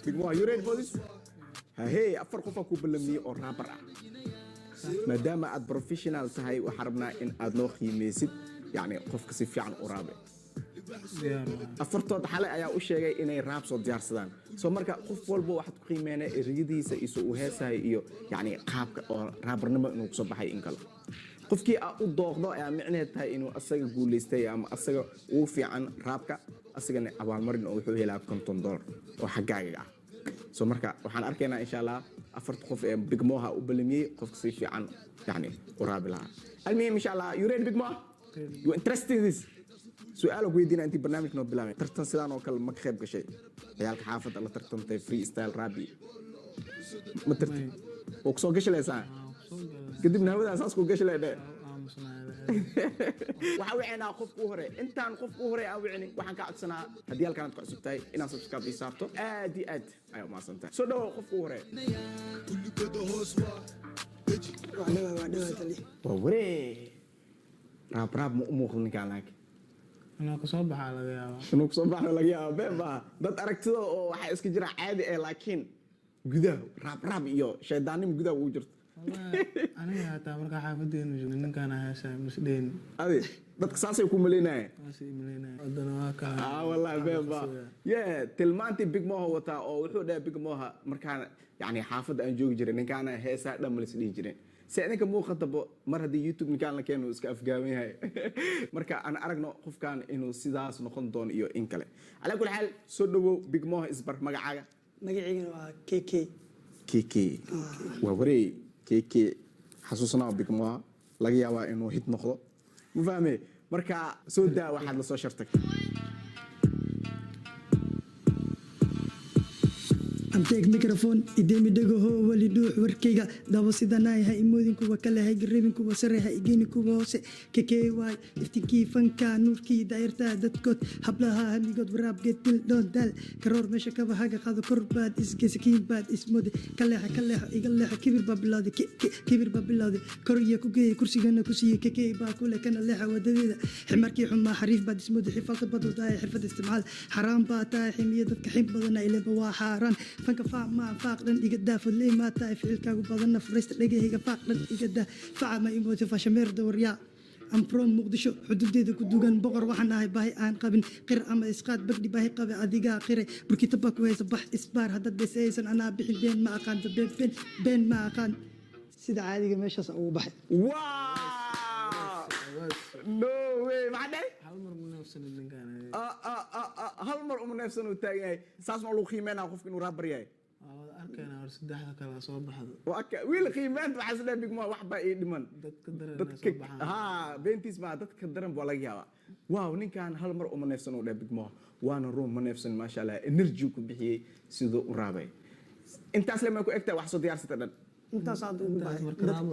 Big Mo, are you ready for this? Hey, afar qof aa ku ballamiyey oo rapper ah. Maadaama aad professional tahay, waxaan rabnaa in aad noo qiimeysid, yani qofka si fiican u raabe. Diyaar waa. Afartood xalay ayaa u sheegay inay rap soo diyaarsadaan. So marka qof walba waxaad ku qiimeynaa ereyadiisa iyo soo uu heesahay iyo yani qaabka oo rappernimo inuu kusoo baxay in kale. Qofkii aad u dooqdo ayaa micneheed tahay inuu asaga guuleystay ama asaga ugu fiican rapka, asagana abaalmarin oo wuxuu helaa $50 oo xaggaaga ah. So marka waxaan arkaynaa, insha Allah, afarta qof ee Big Moha u balamiyey, qofka si fiican yani u raabi lahaa. Almuhim, insha Allah, you ready, Big Moha? You interested in this? Su-aal ku weydiina intii barnaamijka noo bilaabay: tartan sidaan oo kale ma ka qayb gashay? Ciyaalka xaafadda la tartantay, free style rap ma tartan oo kusoo gashi leysaa? Soo galay. Kadibna hawadaa saas ku gashi leedhe. Aamusnaada. Waxaa wicinaa qofka u hore. Intaan qofka u hore aan wicinin, waxaan ka codsanaa, haddii halkan aad ku cusub tahay, inaad subscribe ii saarto. Aad iyo aad ayaa umahadsan tahay. Soo dhawow, qofka u hore. Waa dhawaa, waa dhawaa, tali. Waa waree, rap rap ma u muuqdo ninkaan, laakiin Inuu kasoo baxaa laga yaabaa. Inuu kusoo baxno laga yaaba. Been baa dad aragtida oo waxaa iska jira caadi eh, laakiin gudaha rap rap iyo shaydaannimo gudaha ugu jirto. Wallahi, aniga hataa markaa xaafadeenu joogno ninkaana heesaya misdheyn. Adi dadka saasay ku malaynayeen. Saasay imaleynaya, haddana waa kaa. Ah, wallahi been baa ye tilmaantii Big Moha wataa oo wuxuu dhahay Big Moha, markaan yani xaafadda aan joogi jiray, ninkaana heesaa dhan malis dhihi jireen. Si idinka muuqatabo, mar haddii YouTube ninkaan la keeno, iska afgaaban yahay. Marka aan aragno qofkan inuu sidaas noqon doono iyo in kale. Calaa kulli xaal, soo dhawow, Big Moha. Isbar magacaaga. Magaciygana waa KK. KK, waa wareey. KK xasuusnaa, Big Moha laga yaabaa inuu hit noqdo, ma fahme? Marka soo daa waxaad la soo shartay. Amteeg microphone idemi dhagaho wali dhuux warkayga dabo sidanaay. Ha imoodin kuwa kale, ha igarabin kuwa sare, ha igeni kuwa hoose. Kekee waay iftinkii fanka, nuurkii daayarta dadkood, hablaha hamigood. Waraabgeed dil dhoon daal karoor meesha kaba haga qaado. Kor baad isgesakiin baad ismode, ka leexo, ka leexo, iga leexo. Kibir baa bilowday, kibir baa bilowday. Kor iyo ku geeyay, kursigana ku siiyey. Kekee baa kule, kana leexa wadadeeda. Ximarkii xumaa xariif baad ismode, xifalta bad wadaaya, xirfad isticmaal. Xaraam baa tahay ximiya dadka, xim badana ileba waa xaaraan. Fanka faaq maa faaq dhan iga daa, fadley maa tahay ficilkaagu badanna. Furaysta dhegahayga, faaq dhan iga daa, faca ma imooto fashameer dawaryaa. I'm from Muqdisho, xuduudeeda ku dugan. Boqor waxaan ahay baahi aan qabin, qir ama isqaad bagdhi. Baahi qabe adigaa qire, burkita baa ku haysa. Bax isbaar haddaad besaysan, anaa bixin. Been ma aqaan, been been been ma aqaan. Sida caadiga meeshaas ugu baxay. Wow, no way! Maxaa dhahay? Hal mar mu neefsanid ninkaan. Ah, ah, ah, ah, hal mar uma neefsan uu taagan yahay. Saas ma lagu qiimeynaa qofka inuu rapper yahay? Waa wada arkaynaa hor, saddexda kale soo baxdo. Waa wiil qiimeynta waxaa is dhahay Big Mo, wax baa ii dhiman. Dadka daran dadka soo baxaan. Ha beentiis maa, dadka daran baa laga yaabaa. Wow, ninkan hal mar uma neefsan uu dhahay Big Mo, waana ruun, ma neefsan. Maasha Allah, energy ku bixiyey siduu u raabay. Intaas le ma ku egtahay wax soo diyaarsata dhan? Intaas hadda ugu Intaas baxay. marka raabo.